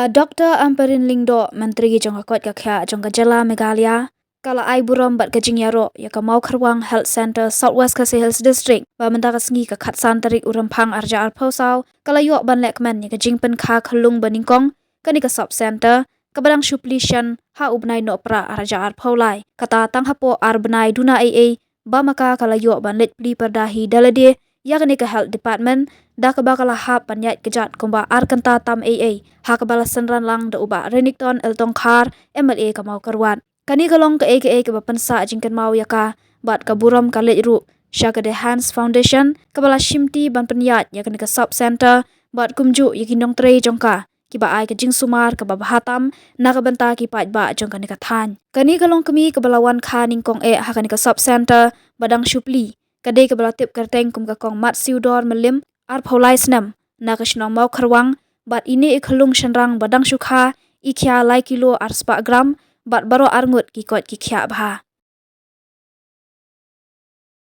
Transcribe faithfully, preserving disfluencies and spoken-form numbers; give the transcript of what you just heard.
Dr Ampareen Lyngdoh, Myntri jong ka koit ka khiah jong ka jylla Meghalaya, ka la ai burom bad ka jingïaroh ïa ka Mawkyrwang Health Centre, South West Khasi Hills District, ba mynta ka sngi ka khatsan tarik u Rymphang arhajar arphew saw ka la ïoh ban lehkmen ïa ka jingpynkha khyllung ba nyngkong kane ka sub centre, kaba dang shu plie shen ha u bnai Nohprah arhajar arphew lai. Kata tang hapoh ar bnai duna ei ei ba ma ka ka la ïoh ban leit plie pyrda hi da lade ïa kane ka health department, da kaba ka la hap ban ïaid kjat kumba ar kynta tam ei ei, ha kaba la synran lang da u Bah Renikton L Tongkhar, M L A ka Mawkyrwat. Kane ka long kaei kaei kaba pynsah jingkynmaw ïa ka, bad ka burom ka leit ruh sha ka The Hands Foundation, kaba la shimti ban pynïaid ïa kane ka sub centre, bad kumjuh ïa ki nongtrei jong ka, kiba ai ka jingsumar kaba bha tam na ka bynta ki paidbah jong kane ka thaiñ. Kane ka longkmie kaba la wan kha nyngkong eh ha kane ka sub centre ba dang shu plie, ka dei kaba la tip kyrteng kum ka Kong Matsiewdor Myllim, arphew lai snem, na ka shnong Mawkyrwang, bad ine i khyllung shynrang ba dang shu kha i khia lai kilo ar spah gram, bad baroh arngut ki koit ki khiah bha.